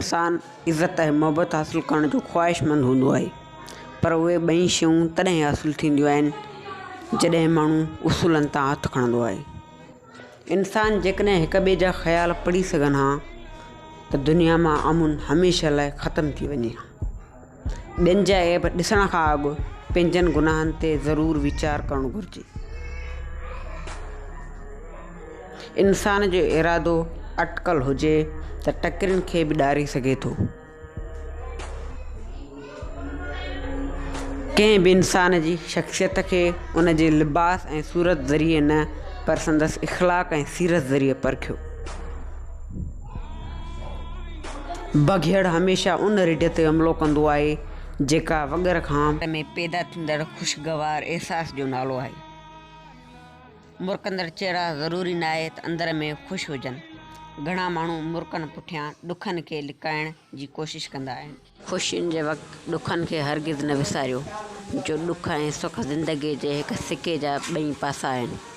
انسان عزت ۽ محبت حاصل ڪرڻ جو خواهشمند هوندو آهي، پر اهي ٻئي شيون تڏهن حاصل ٿينديون آهن، جڏهن ماڻهو اصولن تان هٿ کڻندو آهي. انسان جيڪڏهن هڪ ٻئي جا خيال پڙهي سگهن ها ته دنيا مان امن هميشه لاء ختم ٿي وڃي ها. ٻين جا عيب ڏسڻ کان اڳ پنهنجن گناهن تي ضرور ويچار ڪرڻ گهرجي. انسان جو ارادو اٽڪل هجي ته ٽڪرين کي به ڏاري سگهي ٿو. ڪنهن به انسان جي شخصيت کي ان جي لباس ۽ صورت ذريعي نه پر سندس اخلاق ۽ سيرت ذريعي پرکيو. بگهڙ هميشه ان رڍ تي حملو ڪندو آهي جيڪا وڳر کان. ۾ پيدا ٿيندڙ خوشگوار احساس جو نالو آهي. مرڪندڙ چهرا ضروري ناهي ته اندر ۾ خوش هجن. گهڻا ماڻهو مرڪن پٺيان ڏکن کي لڪائڻ جي ڪوشش ڪندا آهن. خوشين جي وقت ڏکن کي هرگز نه وساريو، جو ڏک ۽ سک زندگيء جي هڪ سڪي جا ٻئي پاسا آهن.